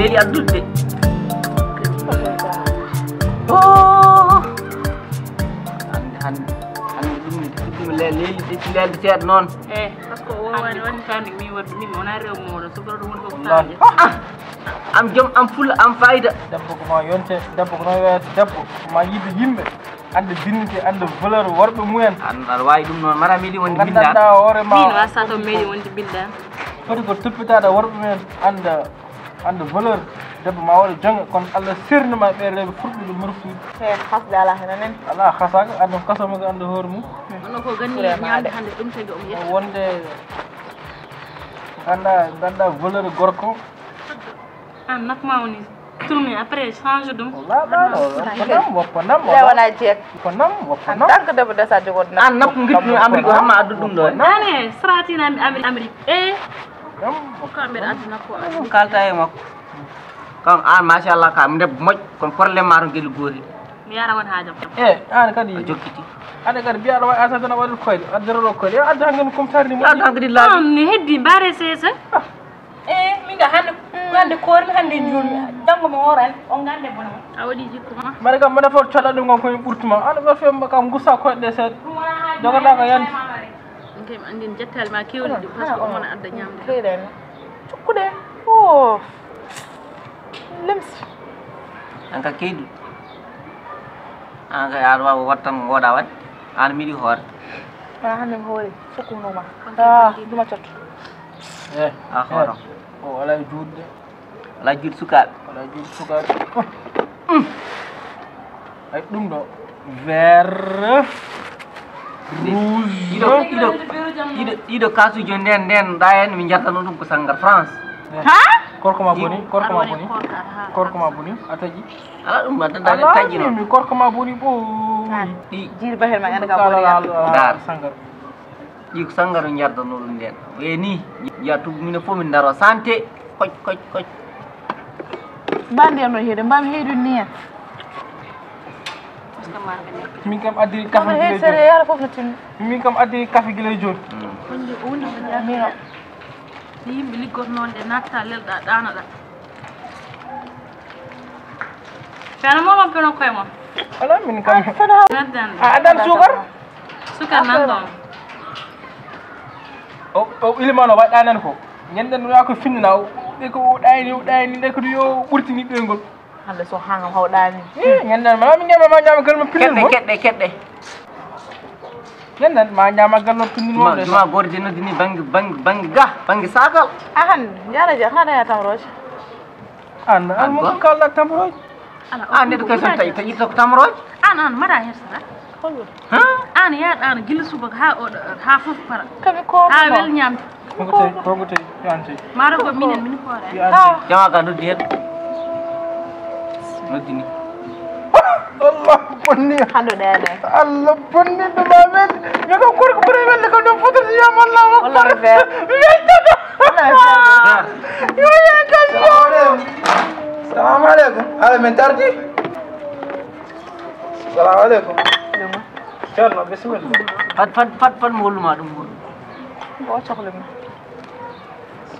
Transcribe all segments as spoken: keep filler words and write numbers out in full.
Leeli addude. Oh! Hannde, hannde, hannde ɗum ne, ɗum ne le-, leeli, leeli seeɗa noon. Eh, par ce que o waawani waɗde ka mi, mi waɗi, min, mi wonaa rew mooɗo, so goɗɗo woni fof taade. Ah! Am jom, am fulla, am fayda. Debbo ko ma yonte, debbo ko noon wiyata debbo, ko ma yiɗde yimɓe, annda dignité, annda valeur worɓe mumen. An, aɗa waawi ɗum noon, mara miɗi wonde binda. Nganndanɗaa hoore ma. Min wa sato meɗi wonde binda. Foti ko toppitaade worɓe mumen, annda, annda valeur. Debbo ma waɗa jonge, kono Allah serni ma ɓee rewɓe furɓe ɗum murfude. He, hasde alaa heen anen. Alaa hasaaka, annda ko kasama ko annda hoore mum. Kono ko ganni ñaamde hannde ɗum tagi omo yetta. Wonde ngannda, ngannda valeur gorko. An nafma woni tourné après change ɗum. Wala, wala, wala. Ko nam, woppa nam, le wala. Wona jeeg. Ko nam, woppa nam. En tant que debbo de sa jogoɗo nam. An nafma ngittuno Amérique o hamma addu ɗum ɗo. Ane, saratina Amérique. Eh. Nam. Ko kamɓe aduna ko. Ɗum kalta e makko. Kam an, machallah, kam debbo moƴƴo, kono problème ma ton gel goori. Mi yara won haajam. Eh, an kadi. A jokkiti. An kadi biyaɗo wa asa tan waɗi koyde, addoro ɗo koyde. Yo adda hangen comme ça ni mo. Adda hangen laabi. An ne heddi bare sese. Eh, min ga hannde, hannde koormi, hannde juulmi. Janngo mi hooray, on ngannde bone mon. A waɗi jikku ma. Mbaɗa kam, mbaɗa fof coɗa ɗum kon koye ɓurtuma. Aɗa ɓe fiya mba kam gusa koyɗe seeɗa. Ɗum wona haa jogoɗa ko yanti. Ɗum kay mi anndi jettaali ma keewɗi ɗi, par ce que on wona adda ñaamde. Keewɗen. Cukkuɗe. Oh. Lemsi. An ka keydu. An ka aɗa waawa wattan ko ngoɗa waɗde. An miɗi hoore. Wala hannde mi hoore. Sukkunoo ma. Ah, duma cotto. Eh, a hooro. O alaa e juuɗe. Alaa juuɗe sukaaɓe. Alaa juuɗe sukaaɓe. Ay, ɗum ɗo. Vert. Rouge. Ɗiɗo, ɗiɗo, ɗiɗo, ɗiɗo kaasuuji nden, nden, ɗa en, min jartano ɗum ko sangar France. Eh. Ha? Korko ma boni, korko ma boni. Korko ma boni, a taƴi. Ala ɗum, a tan, ala taƴi non. Mi korko ma boni, ɓooy. Ɗi. Jiiri bahel ma, en ka boni. Dar. Sangar. Ɗi ko sannga no njardanoo ɗum ndeen. Ɓe nii, njiya tuubu minen fof min ndaroo santé, koc, koc, koc. Mbaa ndiyam no heedi, mbaa mi heedi nii en? Min kam addiri kafe gila jooni. Yara fof no timmi. Min kam addiri kafe gila jooni. Min o. Ni yimɓe liggotnoo nde natta lelɗa ɗaanoɗa. Fena mo man peno koy mo. Ala min kam. Ngaddan. A adan sukar? Sukar nan ɗon. O, o iliman o waɗɗa nan ko. Ñanden no ko finnina o. Ɓe ko o ɗayni, o ɗayni, nde ko yo ɓurtini ɓe ngol. Hande so hangam haw ɗayni. Eh, ñanden ma mi ñama ma ñama kalma pinin mo. Keɗɗe, keɗɗe, keɗɗe. Ñanden ma ñama gallo pinin mo. Juma, juma gorje no dini bangi, bangi, bangi ga, bangi sakal. Ahan, jara je, hana ya tamroje. An, an mo ko kalɗa tamrooj? An, neɗɗo kay son taƴi, taƴirta ko tamrooj? An, an, mbaɗa hersata. Hã? An, yaaɗa an, gila subaka haa oɗo, haa fof para. Kami ko haa wel ñaamde. Ko ko tawi, ko ko tawi, yo an tawi. Maaro ko minen, min ko ora. Yo an tawi. Jama ka noddi hen. Noddi ni. Allah bonni. Hando ɗene. Allah bonni ɗum amen. Mi ko korko ɓuri welde ko ɗum foto si yam Allah akbar. Wallahi fer. Mi weltata. Wallahi fer. Yo yanta. Salamu aleykum. Salamu aleykum. Ala min tardi. Salamu aleykum. Ceerno, bisimilla. Fat, fat, fat, fat mo holluma ɗum. Ko sohla mi.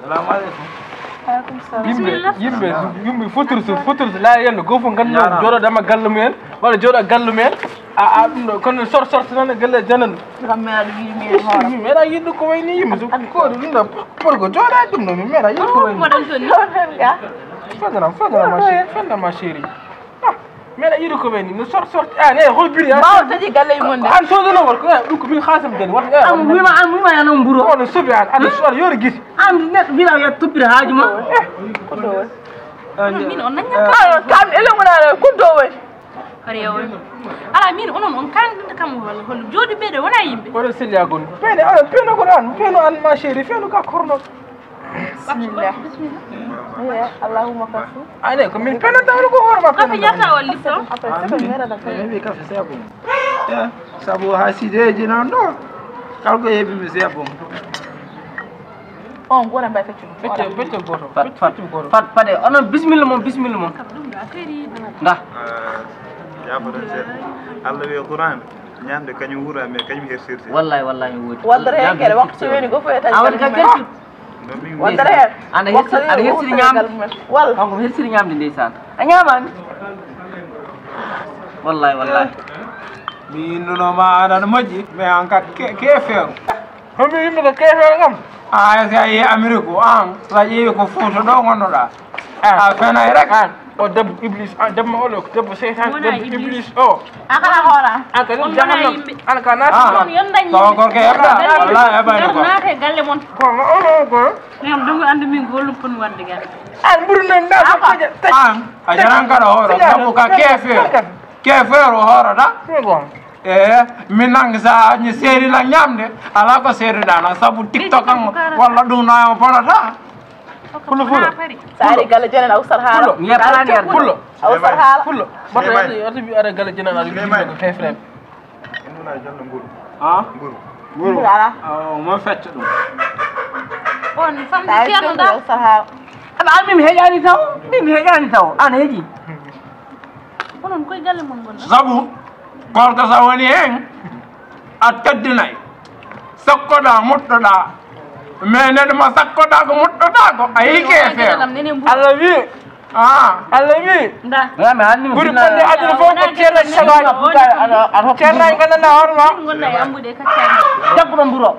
Salamu aleykum. Aleykum salam. Yimɓe, yimɓe, yimɓe fotirsu, fotirsu, laa yalla, goo fof nganndu jooɗoɗama galle mumen, walla jooɗo galle mumen. A, a, ɗum ɗo, kono sor, sor, tan e galle janan. Kam meeɗa yiɗi mi e hoore. Mi meeɗa yiɗde ko wayni yimɓe, so ko ɗum ɗo, pour ko jooɗa ɗum ɗo, mi meeɗa yiɗde ko wayni. Ko ɗum ɗon toni. Fenanam, fenanam, ma chérie, fenanam, ma chérie. Ah, meeɗa yiɗi ko wayni, no sor, sor, ah, ne, hol biri, ah. Ɓaawo taƴi galle e mon de. An soodano war ko, eh, ɗum ko min haasam den, wata, eh. An wima, an wima ya non mburo. Oh, no sobi an, an so, an yori gisi. An neɗɗo bila ya toppira haaju ma. Eh, ko ɗo woni? Min on nanya ka. Kam ele mo na ko ɗo woni? Hari ya woni. Ala min onon on kan ɗum kam wala hol jooɗi ɓe de wona yimɓe. Wala selli agon. Pene, ala pene ko an, pene an ma chérie, pene ka korno. Bismillah. Bismillah. Eh, Allahumma kafi. Ane ko min pene tawlo ko hoore ma. Kafe ñaata o lifto? Après c'est bon, mera da. Eh, mi kafe c'est bon. Ya, sabu ha sideji non ɗo. Kala ko yebi mi c'est bon. On gona mbay feccu. Feccu, feccu goto. Fat, fat, fat, fat, fat, onon bismillah mon, bismillah mon. Nda. Eh, ya fo ɗon seeɗa. Allah wiya Qur'an, ñande kañum wuura, mais kañum hersirte. Wallahi, wallahi, mi woodi. Wallere hen kede waktu woni ko foyata. A waɗi ka gasi. Wondere hen. Ana hersiri, ana hersiri ñaamde. Wal. Kanko hersiri ñaamde, ndeysaan. A ñaamaani? Wallahi, wallahi. Mi innunoo ma, an, ana moƴƴi, mais an ka ke-, keefeero. Homi yimɓe ko keefeero kam? A, si a yehi Amérique, an, so a ƴeewi ko Fuuta ɗo ngonnoɗaa. A fenay rek. An, o debbo Iblis, an, debbo o ɗo, debbo seytaan, debbo Iblis o. A kala hoora. An ka ɗum jahannam, an ka naati. Tawa gorko heɓɗa, wallahi heɓani ko. Naate galle mon. Ko, ko. Min kam, ɗum anndi min ko holɗum foti waɗde gaa. An ɓuri men ɗa ko taƴa, taƴa. An, a jaran kala hooro, sabu ka keefeero. Keefeero hoorata. Ɗum ko. Eh, min nangi sa ni seeri lan ñamde, ala ko seeriɗa lan, sabu TikTok an, walla ɗum na bonata. Pullo, pullo. Sa ari galle jonen a ustat haala. Pullo. Mi yeɓaani yarde. Pullo. A ustat haala. Pullo. Bato yarde, yarde mi ara galle jonen a ustat haala. Innuna e jonno mburu. Ha? Mburu. Mburu. Mburu alaa. Ah, mo fecca ɗum. On famɗi ceerno da. Aɗa anndi mi heƴaani taw? Min mi heƴaani taw. An heƴi. Onon koye galle mon ngon ɗon? Sabu, gorko sa woni hen, a teddinay. Sakkoɗaa, muɗɗoɗaa. Mais neɗɗo mo sakkoɗaa ko muɗɗoɗaa ko, a yiike e feere. Allah wi. Ah. Allah wi. Nda. Wala mi anndi mo. Ɓuri bonde aduna fof ko ceerno sabaani. Ceerno en gandanɗaa hoore ma. Jagguɗo mburu o.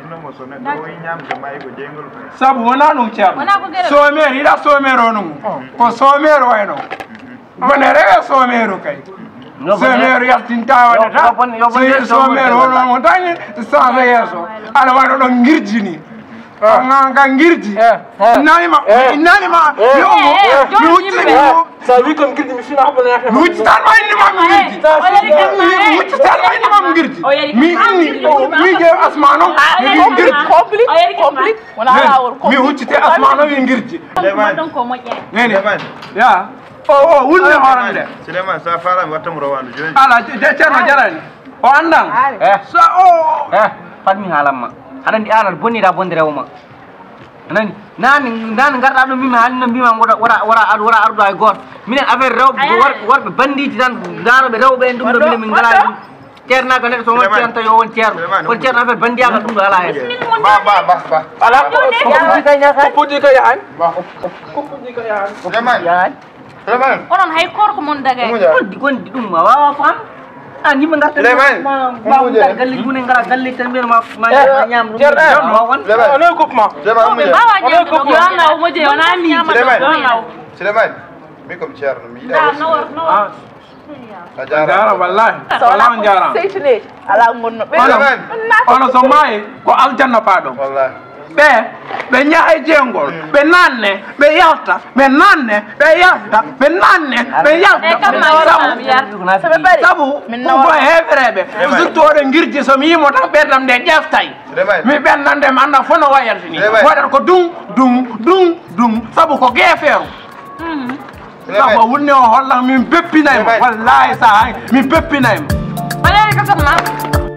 Inno mo so neɗɗo woni ñaamde maayi ko jeygol. Sabu wonaa ɗum ceerno. Wonaa ko gere. Soomeer, yiɗa soomeer o ɗum. Ko soomeer o e ɗo. Bone rewe soomeeru kay. Soomeeru yaltinta waɗata. So yiɗi soomeeru hono mo dañi, saasa yeeso. Aɗa waɗa ɗon ngirji ni. Nga, nga ngirji. Innanima, innanima. Mi ummo, mi hucciti. Sa wi kon ngirji, mi fina haɓa na. Mi huccitan ma innima mi ngirji. Mi huccitan ma innima mi ngirji. Mi inni, mi je asmano, mi wi ngirji. Complique, complique. Wona laawol, mi huccite asmano wi ngirji. Nene. Ya. O, o, wulni hoore nde. Suleiman, sa faalaama, watta mo rawaandu jooni. Ala, ce-, ce-, ceerno jarani. O anndan. Eh. Sa o. Eh, fat mi haalan ma. Aɗa anndi an aɗa bonnira bonde rewo ma. A nani? Nani, nani ngarɗaa ɗo mbimi, haalino mbima wora, wora, wora, wora ardu hay gooto. Minen affaire rewɓe, worɓe, worɓe bandiiji tan, ndaarooɓe rewɓe en ɗum ɗo minen min ngalaa ɗum. Ceernaaka neɗɗo so won ceerno tawi o won ceerno. Kono ceerno affaire bandiyaagal ɗum ɗo alaa heen. Ba, ba, ba, ba. Alaa ko, ko puɗɗi ka yahan. Ko puɗɗi ka yahan. Ko puɗɗi ka yahan. Suleiman. Yahan. Suleiman. Onon hay korko mon dagay. Ko di, ko di ɗum ma waawa fam. An yimɓe ngarta ma, ma, ma galle gune ngara galle tan mbiyen ma, ma, ma ñaam ɗum. Suleiman. Onon ko ma. Suleiman. Ɓe mbaawa ñaamde ɗo. Yo Allah o moƴƴe, wona mi. Suleiman. Suleiman. Mi ko mi ceerno, mi yiɗa. A jaaraama. A jaaraama, wallahi. Wallahi, on jaaraama. Seytine, alaa ngonno. Ɓe ono, ono so maayi, ko aljanna paaɗon. Wallahi. Ɓe, ɓe njaha e jeygol, ɓe naanne, ɓe yalta, ɓe naanne, ɓe yalta, ɓe naanne, ɓe yalta. Sabu, sabu, ko heefereeɓe, surtout oɗo ngirji, so mi yimo tan, ɓerdam nde ƴeftay. Mi ɓerndan nde, mi annda fof no wayata ni. Waɗata ko dum, dum, dum, dum, sabu ko geefeeru. Sabu o wulni o holla min beppinay mo. Wallahi sa hay min beppinay mo. Ɓaleeri ka sohna.